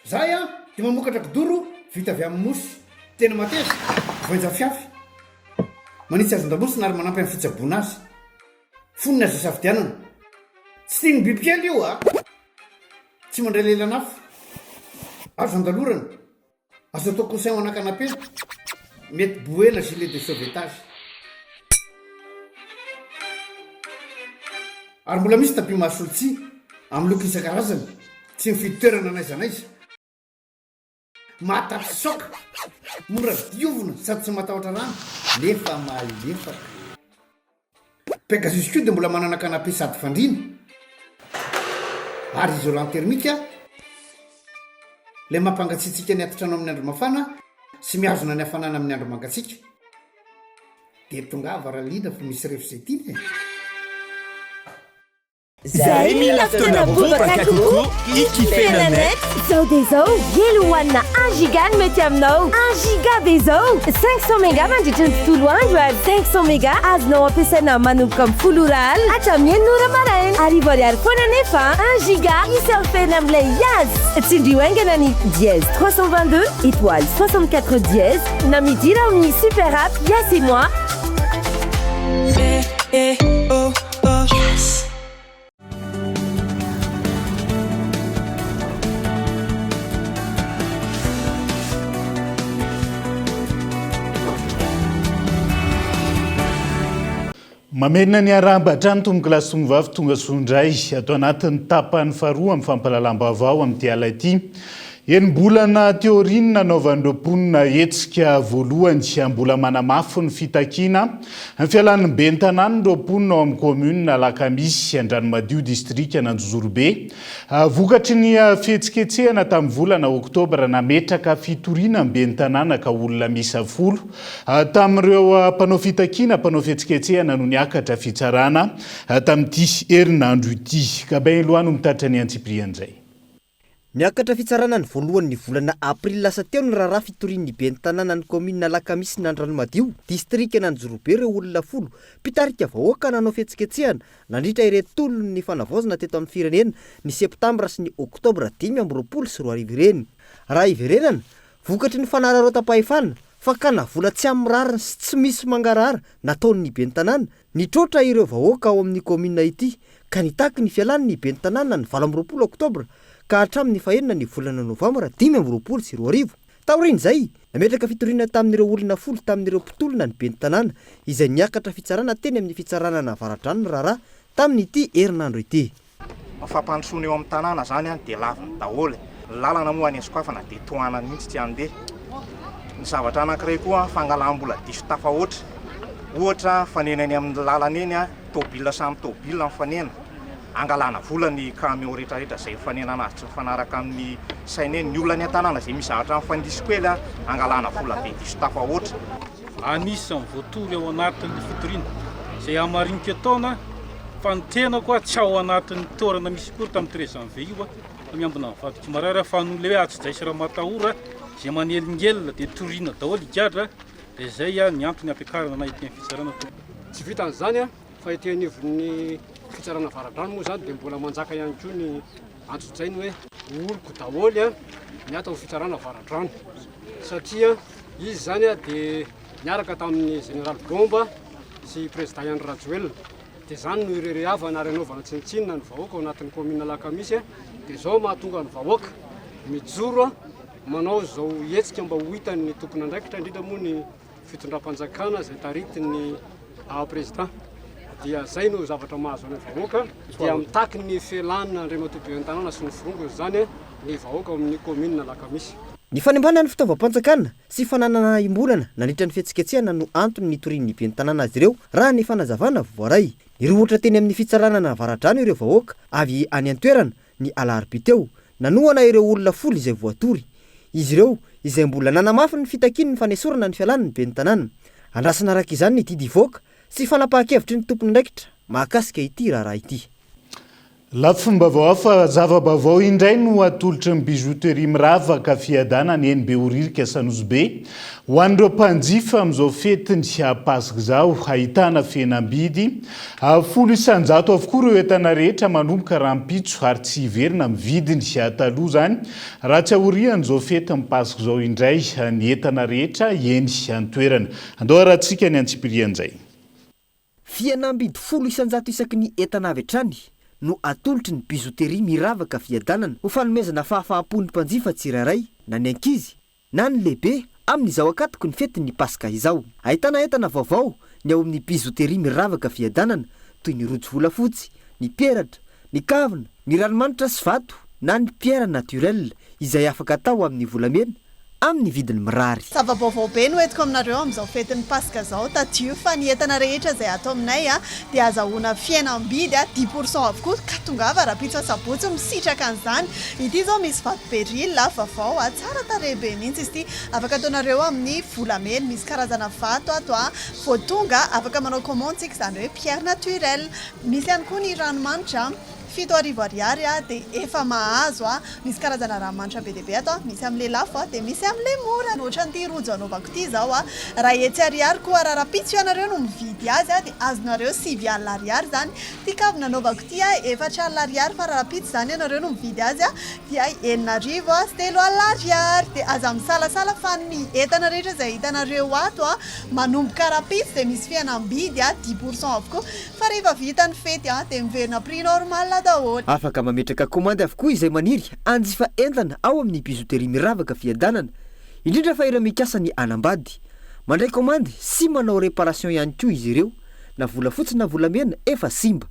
S2: Zahay an dia mamokatra kidoro vita avy amin'ny mousse. Tena mateza, voainja fiafy. Manitsy hazon-damosina ary manampy amin'ny fitsaboana azy. Fonony azo isafidianana. Tsy tian'ny bibikely io a! Tsy mandray lelan'afo. Azo andalorana. Azo atao coussin ho ana canapé. Mety bouée na gilet de sauvetage. Ary mbola misy tapis mahasolo tsihy, amin'ny loko isan-karazany. Tsy mifidy toerana n'aiza n'aiza. Mahatafitsoaka, mora diovina sady tsy matahotra rano nefa malefaka. Pegasus koa dia mbola manana canapé sady fandriana ary isolant thermique ilay mampangatsiatsiaka ny atitrano amin'ny andro mafana sy mihazona ny hafanana amin'ny andro mangatsiaka. Dia tongava raha liana fa misy ref izay tiana e!
S1: Zahay mila fotoana bobaka kokoa hikifena net.
S20: Zao dia zao, elo hohanina un giga no mety aminao. Un giga be zao! 500 méga mandritra ny tontolo andro ary 500 méga azonao ampiasaina manomboka amin'ny folo ora alina hatramin'ny enina ora maraina. Arivo ariary foana anefa un giga hi-surfer-na amin'ilay Yas. Tsindrio haingana ny dièse 322 étoile 64 dièse na midira ao amin'ny super app Yas et moi.
S4: Mamerina ny arahaba hatrany tompokolahy sy tompovavy tonga soa indray ato anatin'ny tapany faharoa amin'ny fampahalalam-baovao amin'ity alina ity. Enim-bolana teo aorian'ny nanaovan'ireo mponina hetsika voalohany, mbola manamafy ny fitakiana ny fialan'ny ben'ny tanàn'ireo mponina ao amin'ny kaominina Alakamisy, Andranomadio, distrikan'Anjozorobe. Vokatry ny fihetsiketsehana tamin'ny volana oktobra, nametraka fitoriana ny ben'ny tanàna ka olona miisa folo tamin'ireo mpanao fitakiana, mpanao fihetsiketsehana no niakatra fitsarana tamin'ity herinandro ity. Gabin Eloi no mitatitra ny antsipirian'izay.
S16: Niakatra fitsarana ny voalohan'ny volana aprily lasa teo ny raharaha fitorian'ny ben'ny tanànan'ny kaominina Alakamisy Andranomadio, distrikan'Anjozorobe ireo olona folo mpitarika vahoaka nanao fihetsiketsehana nandritra ireto tolon'ny fanavaozana teto amin'ny firenena ny septambra sy ny oktobra 2025 ireny. Raha hiverenana, vokatry ny fanararaotam-pahefana, fakana vola tsy amin'ny rariny sy tsy misy mangarahara nataon'ny ben'ny tanàna, Nitroatra ireo vahoaka ao amin'ny kaominina ity ka nitaky ny fialany ny ben'ny tanàna ny 28 oktobra ka hatramin'ny fahenina ny volana novambra 2025. Taorian'izay, nametraka fitoriana tamin'ireo olona folo tamin'ireo mpitolona ny ben'ny tanàna izay niakatra fitsarana teny amin'ny fitsaranana Avaradrano ny raharaha tamin'ity herinandro ity.
S21: Ny fampandrosoana eo amin'ny tanàna izany dia laviny daholo. Ny lalana moa any Sokafana dia tohanany mihitsy tsy handeha. Ny zavatra anankiray koa fangalam-bola diso tafahoatra. Ohatra mifanena eny amin'ny lalana eny, tôbila samy tôbila mifanena. Angalana vola ny camion rehetrarehetra izay mifanena anazy tsy mifanaraka amin'ny saina eny. Ny olona any an-tanàna izay misy zavatra mifandiso kely angalana vola be diso tafahoatra.
S15: Anisan'ny voatory ao anatin'ny fitoriana izay hamariniko etoana fa ny tenako tsy ao anatin'ny toerana misy akory tamin'ny 13 janvier io fa miambina ny vadiko marary aho fa noho ilay hoe atsojay sy ramatahora izay manelingelina dia toriana daholo higadra dia izay ny antony hampiakarana anay ety amin'ny fitsarana tompoko.
S22: Tsy vitan'izany fa ety anivon'ny.
S6: Fitsarana Avaradrano moa izany dia mbola manjaka ihany koa ny antsojainy hoe oloko daholo ny ato amin'ny Fitsarana Avaradrano satria izy izany dia niaraka tamin'ny Général Bomba sy Président Andry Rajoelina. Dia izany no irerehavana ary anaovana tsinontsinona ny vahoaka ao anatin'ny Commune Alakamisy. Dia izao mahatonga ny vahoaka mijoro manao izao hetsika mba ho hitan'ny tompon'andraikitra, indrindra moa ny fitondram-panjakana izay taritin'ny Président. Dia izay no zavatra mahazo anay vahoaka. Dia mitaky ny fialana Andriamatoa Ben'ny Tanàna sy ny forongony izany ny vahoaka ao amin'ny Commune Alakamisy.
S16: Ny fanimbanana ny fitaovam-panjakana sy fananana iombonana nandritra ny fihetsiketsehana no antony nitorian'ny ben'ny tanàna azy ireo raha ny fanazavana voaray. Nirohotra teny amin'ny fitsarana Avaradrano ireo vahoaka avy any an-toerana ny alarobia teo, nanohana ireo olona folo izay voatory. Izy ireo izay mbola nanamafy ny fitakiany ny fanesorana ny fialany ny ben'ny tanàna. Andrasana araka izany ny didy hivoaka sy fanapahan-kevitry ny tompon'andraikitra mahakasika ity raharaha ity.
S4: Lafim-baovao hafa, zava-baovao indray no atolotry ny Bijouterie Miravaka Fiadanana eny Behoririka Anosibe ho an'ireo mpanjifa amin'izao fetin'ny Paska izao. Ahitana fihenam-bidy 10% avokoa ireo entana rehetra manomboka rahampitso ary tsy hiverina amin'ny vidiny taloha izany raha tsy aorian'izao fetin'ny Paska izao indray ny entana rehetra eny an-toerana. Andao harahantsika ny antsipirian'izay.
S16: Fihenam-bidy 10% isaky ny entana avy hatrany no atolotry ny Bijouterie Miravaka Fiadanana ho fanomezana fahafaham-po ny mpanjifa tsirairay, na ny ankizy na ny lehibe amin'izao ankatoky ny fetin'ny Paska izao. Ahitana entana vaovao ny ao amin'ny Bijouterie Miravaka Fiadanana toy ny rojo volafotsy, ny peratra, ny kavina, ny ranomanitra sy vato na ny pierre naturelle izay afaka atao amin'ny volamena amin'ny vidiny mirary.
S22: Zava-baovao be no entiko aminareo amin'izao fetin'ny Paska izao. Tadidio fa ny entana rehetra izay ato aminay dia azahoana fihenam-bidy 10 pour cent avokoa ka tongava rahampitso asabotsy misitraka an'izany. Ity izao misy vato beryl vaovao tsara tarehy be mihitsy izy ity. Afaka ataonareo amin'ny volamena. Misy karazana vato ato vao tonga afaka manao commande isika izany hoe pierre naturelle. Misy ihany koa ny ranomanitra. 7000 ariary dia efa mahazo a! Misy karazana ranomanitra be dia be ato a! Misy amin'ilay lafo a! Dia misy amin'ilay mora. Ohatran'ity rojo anaovako ity izao a! Raha hetsy ariary koa raha rahampitso ianareo no mividy azy a! Dia azonareo 90 ariary izany. Ity kavina anaovako ity a! 40 ariary fa raha rahampitso izany ianareo no mividy azy a! Dia 360 ariary. Dia aza misalasala fa ny entana rehetra izay hitanareo ato a! Manomboka rahampitso dia misy fihenam-bidy a! 10 pour cent avokoa. Fa rehefa vita ny fety an, dia miverina prix normal daholo.
S16: Afaka mametraka komandy avokoa izay maniry hanjifa entana ao amin'ny Bijouterie Miravaka Fiadanana, indrindra fa ireo mikasa ny hanambady. Mandray komandy sy manao réparation ihany koa izy ireo, na volafotsy na volamena efa simba.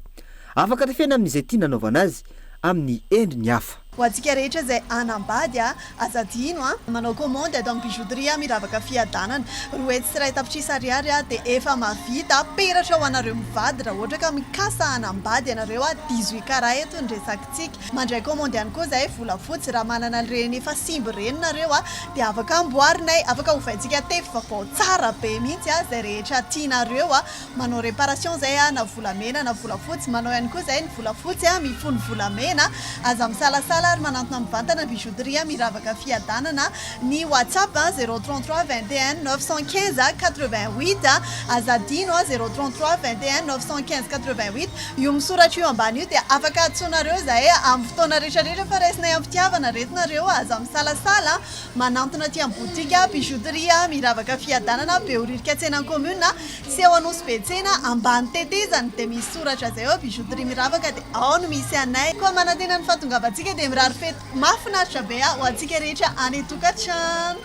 S16: Afaka tafena amin'izay tiana anaovana azy, amin'ny endriny hafa.
S22: Ho antsika rehetra izay hanambady a, aza adino a, manao commande ato amin'ny bijouterie Miravaka Fiadanana, 201 tapitrisa ariary a, dia efa mahavita peratra ho anareo mivady raha ohatra ka mikasa hanambady ianareo a, 18 carats eto ny resakitsika. Mandray commande ihany koa izahay volafotsy, raha manana an'ireny efa simba ireny nareo a, dia afaka amboarinay, afaka ovaintsika tefy vaovao tsara be mihitsy a, izay rehetra tianareo a. Manao réparation zay a, na volamena na volafotsy, manao ihany koa zay ny volafotsy a, mifono volamena, aza misalasala ary manantona mivantana bijouterie miravaka fiadanana, ny whatsapp a, zéro 33 21 915 88, aza adino a, zéro 33 21 915 88, io misoratra io ambany io dia afaka antsoinareo zahay amin'ny fotoana rehetra rehetra fa raisinay amin'ny fitiavana reto nareo, aza misalasala. Manantona aty amin'ny boutique bijouterie miravaka fiadanana Behoririka tsena commune sy eo Anosibe tsena ambany tetezana dia misy soratra izay eo bijouterie miravaka dia ao no misy anay. Koa manantena ny fahatongavantsika dia mirary fety mahafinaritra be ho antsika rehetra any an-tokantrano.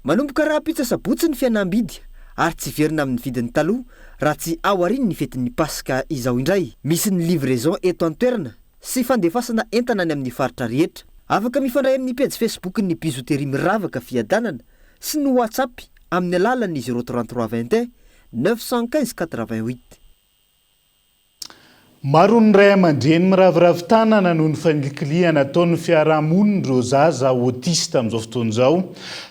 S16: Manomboka rahampitso asabotsy ny fihenam-bidy ary tsy hiverina amin'ny vidiny taloha raha tsy aorian'ny fetin'ny Paska izao indray. Misy ny livraison eto an-toerana sy fandefasana entana any amin'ny faritra rehetra. Afaka mifandray amin'ny pejy Facebook-n'ny Bijouterie Miravaka Fiadanana sy ny WhatsApp amin'ny alalan'ny 033 21 915 88.
S4: Maro ny ray aman-dreny miraviravy tanana noho ny fanilikilihana ataon'ny fiarahamonina ireo zaza autiste amin'izao fotoana izao.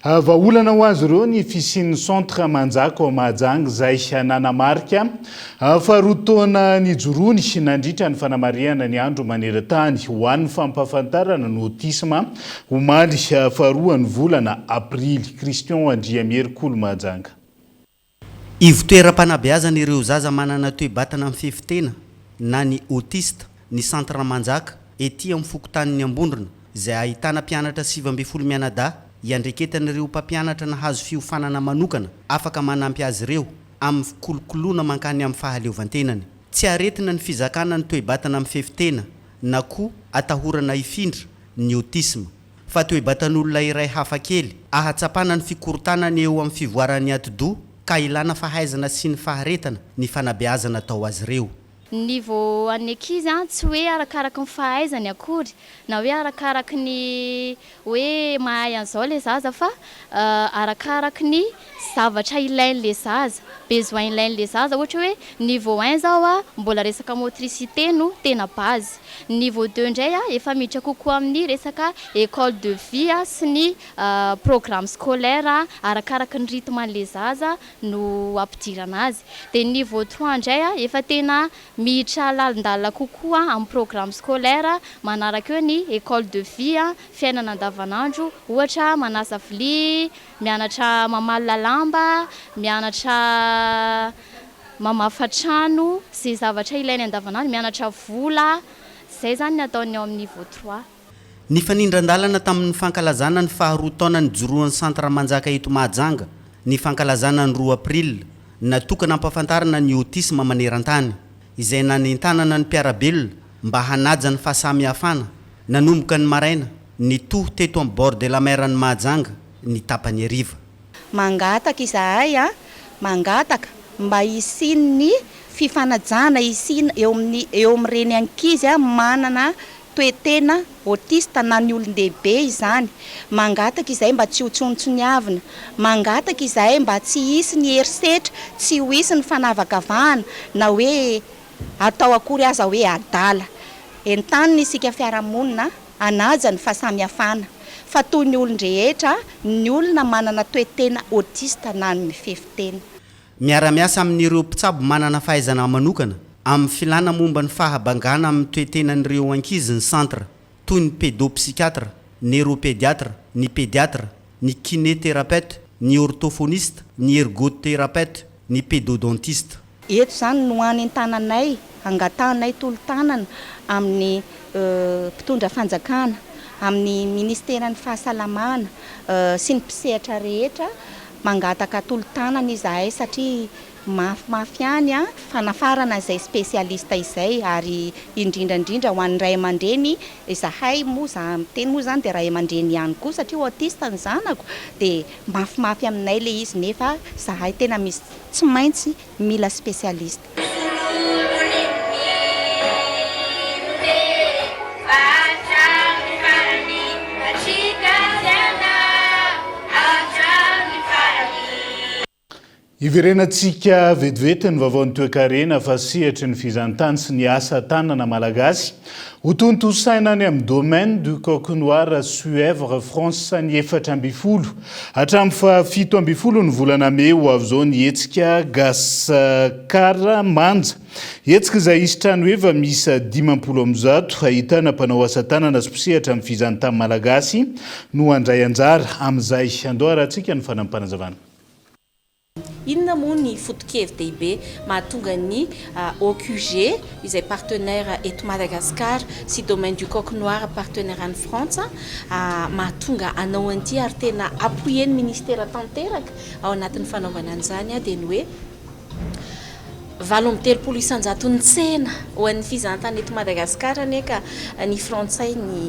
S4: Vahaolana ho azy ireo ny fisian'ny Centre Manjaka ao Mahajanga izay nanamarika Faharoa taona nijoroany nandritra ny fanamarihana ny andro maneran-tany ho an'ny fampahafantarana ny autisme omaly faharoan'ny volana aprily. Christian Andriamihery Kolo Mahajanga.
S23: Ivotoeram-panabeazana ireo zaza manana toe-batana mifefy tena.
S7: na ny autiste ny Centre Manjaka ety amin'ny fokontanin'i Ambondrona izay ahitana mpianatra 19 mianadahy iandreketan'ireo mpampianatra nahazo fiofanana manokana afaka manampy azy ireo amin'ny fikolokoloana mankany amin'ny fahaleovantenany. Tsy aretina ny fizakana ny toe-batana mifefy tena na koa atahorana hifindra ny autisme fa toe-batan'olona iray hafa kely ahatsapana ny fikorontanana eo amin'ny fivoaran'ny atidoha ka ilana fahaizana sy ny faharetana ny fanabeazana atao azy ireo.
S9: Ny niveau an'ny ankizy an, tsy hoe arakaraky ny fahaizany akory, na hoe arakaraky ny hoe mahay an'izao ilay zaza fa arakaraky ny zavatra ilain'ilay zaza, besoin ilain'ilay zaza, ohatra hoe niveau un zao an, mbola resaka motricité no tena base, ny niveau deux indray an, efa miditra kokoa amin'ny resaka école de vie sy ny programme scolaire arakaraky ny rythme an'ilay zaza no ampidirana azy. Dia ny niveau trois indray efa tena miditra lalindalina kokoa amin'ny programme scolaire, manaraka eo ny école de vie, fiainana andavanandro, ohatra manasa vilia, mianatra mamalona lamba, mianatra mamafa trano, izay zavatra ilainy andavanandro, mianatra vola, izay izany ny ataony ao amin'ny niveau trois.
S7: Nifanindran-dalana tamin'ny fankalazana ny faharoa taona nijoroan'ny Centre Manjaka eto Mahajanga ny fankalazana ny roa april natokana hampafantarana ny autisme maneran-tany, izay nanentanana ny mpiara-belona mba hanaja ny fahasamihafana nanomboka ny maraina, nitohy teto amin'ny bord de la mer an'i Mahajanga ny tapany hariva.
S23: Mangataka izahay a, mangataka mba hisian'ny fifanajana, hisiana eo amin'ny eo amin'ireny ankizy manana toe-tena autiste na ny olon-dehibe izany. Mangataka izahay mba tsy ho tsonitsoniavina. Mangataka izahay mba tsy hisy ny herisetra, tsy ho hisy ny fanavakavahana na hoe atao akory aza hoe adala. Entanina isika fiarahamonina hanaja ny fahasamihafana fa toy ny olon-drehetra ny olona manana toe-tena autiste na ny mifefy tena.
S7: Miara-miasa amin'ireo mpitsabo manana fahaizana manokana amin'ny filàna momba ny fahabangana amin'ny toe-tenan'ireo ankizy ny centre, toy ny pédopsychiatre, neuropédiatre, ny pédiatre, ny kiné-thérapeute, ny orthophoniste, ny ergothérapeute, ny pédodontiste.
S23: Eto izany no anentananay, angatahanay tolo-tanana amin'ny mpitondra fanjakana, amin'ny ministeran'ny fahasalamana sy ny mpisehatra rehetra, mangataka tolo-tanana izahay satria mafimafy ihany fanafarana izay spécialiste izay ary indrindra indrindra ho an'ny ray aman-dreny izahay moa, za miteny moa izany dia ray aman-dreny ihany koa satria autiste ny zanako dia mafimafy aminay ilay izy nefa izahay tena misy Tsy maintsy mila spécialiste.
S4: Hiverenantsika vetivety ny vaovaon'ny toekarena fa sehatry ny fizahantany sy ny asa tanana malagasy. Hotontosaina any amin'ny Domaine du Coq Noir Suèvre France ny 14 hatramin'ny faha 17 ny volana mey ho avy izao ny hetsika Gascar Manja. Hetsika izay hisy trano heva miisa 150 ahitana mpanao asa tanana sy mpisehatra amin'ny fizahantany malagasy no handray anjara amin'izay. Andao harahantsika ny fanampin'panazavana.
S24: Inona moa ny foto-kevi-dehibe mahatonga ny OQG izay partenaire eto Madagascar sy Domaine du Coq Noir partenaire any Frantsa mahatonga hanao an'ity ary tena appuyer ny ministera tanteraka ao anatin'ny fanaovana an'izany dia ny hoe 38 isan-jaton'ny tsena ho an'ny fizahantany eto Madagasikara anie ka ny frantsay ny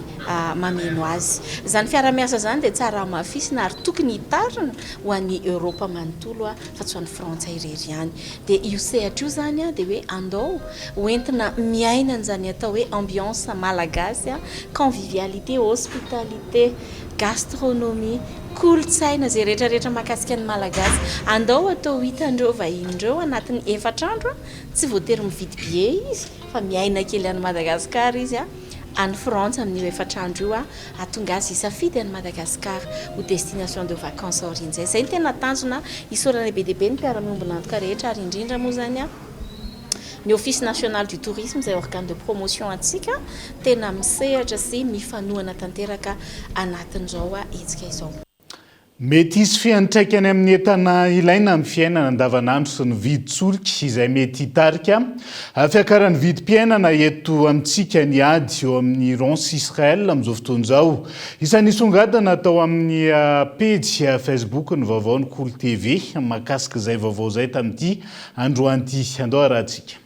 S24: mameno azy. Izany fiarahamiasa izany dia tsara hamafisina ary tokony hitarina ho an'i Eoropa manontolo fa tsy ho an'i Frantsa irery ihany. Dia io sehatra io izany dia hoe andao ho entina miaina an'izany atao hoe ambiance malagasy, convivialité, hospitalité, gastronomie, kolontsaina, izay rehetra rehetra mahakasika ny Malagasy. Andao atao hitan'ireo vahiny ireo anatin'ny efatra andro, tsy voatery mividy billet izy fa miaina kely any Madagasikara izy, any Frantsa amin'io efatra andro io, hahatonga azy hisafidy an'i Madagasikara ho destination de vacances aorian'izay. Izay no tena tanjona, isaorana be dia be ny mpiara-miombon'antoka rehetra ary indrindra moa izany Ny Office National du Tourisme izay organe de promotion antsika tena misehatra sy mifanohana tanteraka anatin'izao hetsika izao.
S4: Mety hisy fiantraikany amin'ny entana ilaina amin'ny fiainana andavanandro sy ny vidin-tsolika izay mety hitarika fiakaran'ny vidim-piainana eto amintsika ny ady eo amin'i Iran sy Israel amin'izao fotoana izao. Isan'ny nisongadina tao amin'ny pejy Facebook ny vaovaon'ny Kolo TV mahakasika izay vaovao izay tamin'ity androany ity. Andao harahantsika.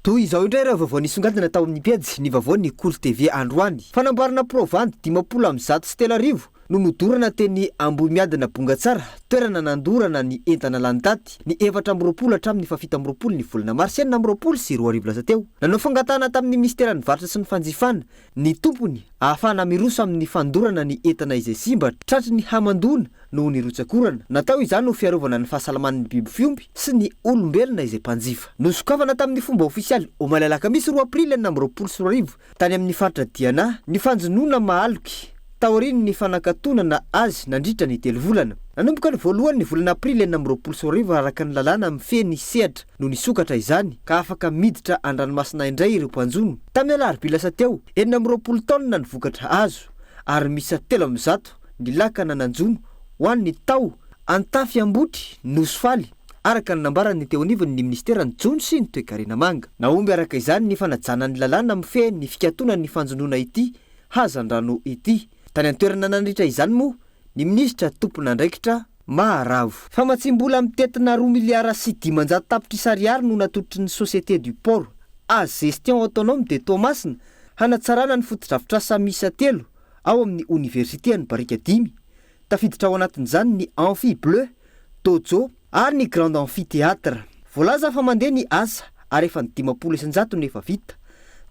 S16: Toy izao indray ireo vaovao nisongadina tao amin'ny pejy ny vaovao ny Kolo TV androany. Fanamboarana provandy 3050 no nodorana teny Ambohimiadana Bongatsara, toerana nandorana ny entana lany daty, ny 24 hatramin'ny faha-27 ny volana marsa 2026 lasa teo. Nanao fangatahana tamin'ny minisiteran'ny varotra sy ny fanjifana ny tompony ahafahana miroso amin'ny fandorana ny entana izay simba tratry ny hamandoana noho ny rotsak'orana. Natao izany ho fiarovana ny fahasalaman'ny biby fiompy sy ny olombelona izay mpanjifa. Nosokafana tamin'ny fomba ofisialy omaly alakamisy roa aprily 2026 tany amin'ny faritra Diana ny fanjonoana mahaloky taorian'ny fanakatonana azy nandritra ny telo volana. Nanomboka ny voalohan'ny volana aprily 2026 araka ny lalàna mifehy ny sehatra no nisokatra izany ka afaka miditra an-dranomasina indray ireo mpanjono. Tamin'ny alarobia lasa teo, 26 taonina ny vokatra azo ary miisa 103 ny lakana nanjono ho an'ny tao Antafy Ambotry, Nosy Faly, araka ny nambaran'ny teo anivon'ny minisiteran'ny Jono sy ny Toekarena Manga. Nahomby araka izany ny fanajana ny lalàna mifehy ny fikatonan'ny fanjonoana ity hazandrano ity. Tany an-toerana nandritra izany moa ny minisitra tompon'andraikitra Maharavo. Famatsiam-bola mitentina roa miliara sy 500 tapitrisa ariary no natolotry ny Société du Port à Gestion Autonome de Toamasina hanatsarana ny fotodrafitrasa miisa telo ao amin'ny oniversite Barikadimy. Tafiditra ao anatin'izany ny Amphi Bleu, Dojo ary ny Grand Amphithéâtre. Voalaza fa mandeha ny asa ary efa ny 50% no efa vita.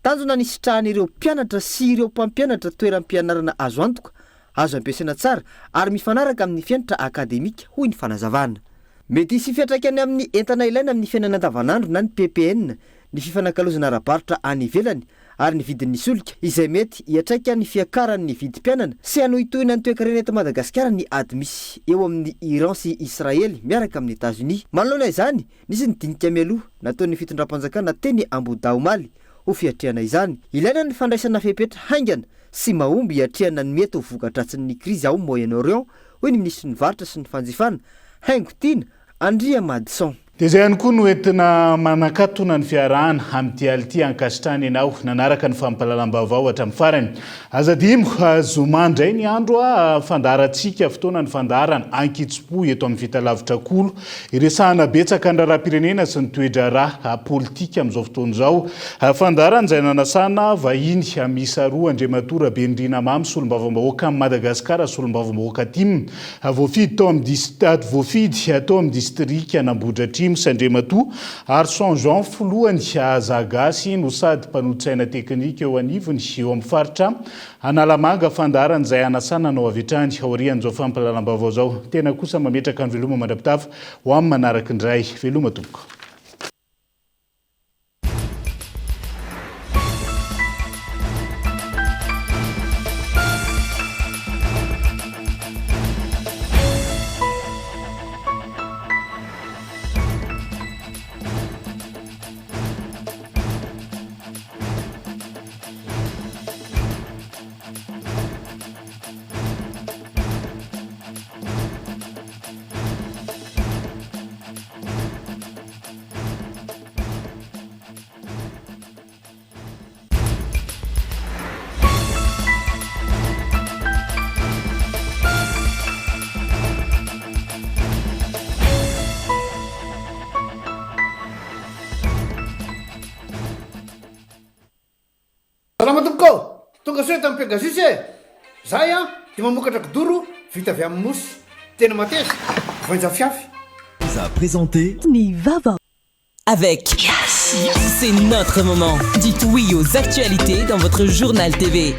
S16: Tanjona ny hisitrahan'ireo mpianatra sy ireo mpampianatra toeram-pianarana azo antoka, azo ampiasaina tsara ary mifanaraka amin'ny fenitra akademika, hoy ny fanazavana. Mety hisy fiantraikany amin'ny entana ilaina amin'ny fiainana andavanandro na ny ppn ny fifanakalozana ara-barotra any ivelany ary ny vidin'ny solika, izay mety hiantraika ny fiakaran'ny vidim-piainana sy hanohintohina ny toekarena eto Madagasikara ny ady misy eo amin'i Iran sy Israely miaraka amin'i Etazonia. Manoloana izany, nisy ny dinika mialoha nataon'ny fitondram-panjakana teny Ambohidahy omaly ho fiatrehana izany. Ilaina ny fandraisana fepetra haingana sy mahomby hiatrehana ny mety ho voka-dratsin'ny krizy ao Moyen-Orient, hoy ny minisitry ny varotra sy ny fanjifana, Haingo Tiana Andriamadison.
S4: Dia izay ihany koa no entina manakatona ny fiarahana amin'ity alina ity ankasitrahana ianao nanaraka ny fampahalalam-baovao hatramin'ny farany. Aza adino, zoma indray ny andro fandaharantsika, fotoana ny fandaharana ankitsim-po eto amin'ny Fitalavitra Kolo. Iresahana betsaka ny raharaham-pirenena sy ny toe-draharaha politika amin'izao fotoana izao. Fandaharana izay nanasana vahiny miisa roa, Andriamatoa Rabenirina Mamy, Solombavambahoakan'i Madagasikara, Solombavambahoaka tim, Voafidy tao amin'ny voafidy tao amin'ny distrikan'Ambohidratrimo sy Andriamatoa Arson Jean filohany Azagasy no sady mpanolotsaina teknika eo anivony eo amin'ny faritra Analamanga fandaharana izay hanasana anao avy hatrany aorian'izao fampahalalam-baovao izao. Tena kosa mametraka ny veloma mandra-pitafa ho amin'ny manaraka indray. Veloma tompoko.
S2: Salama tompoko ô! Tonga soa eto amin'ny Pegasus e! Zahay an dia mamokatra kidoro vita avy amin'ny mousse. Tena mateza, voainja fiafy.
S1: Vous a présenté. Ny vava. Avec. C'est notre moment. Dites oui aux actualités dans votre journal TV.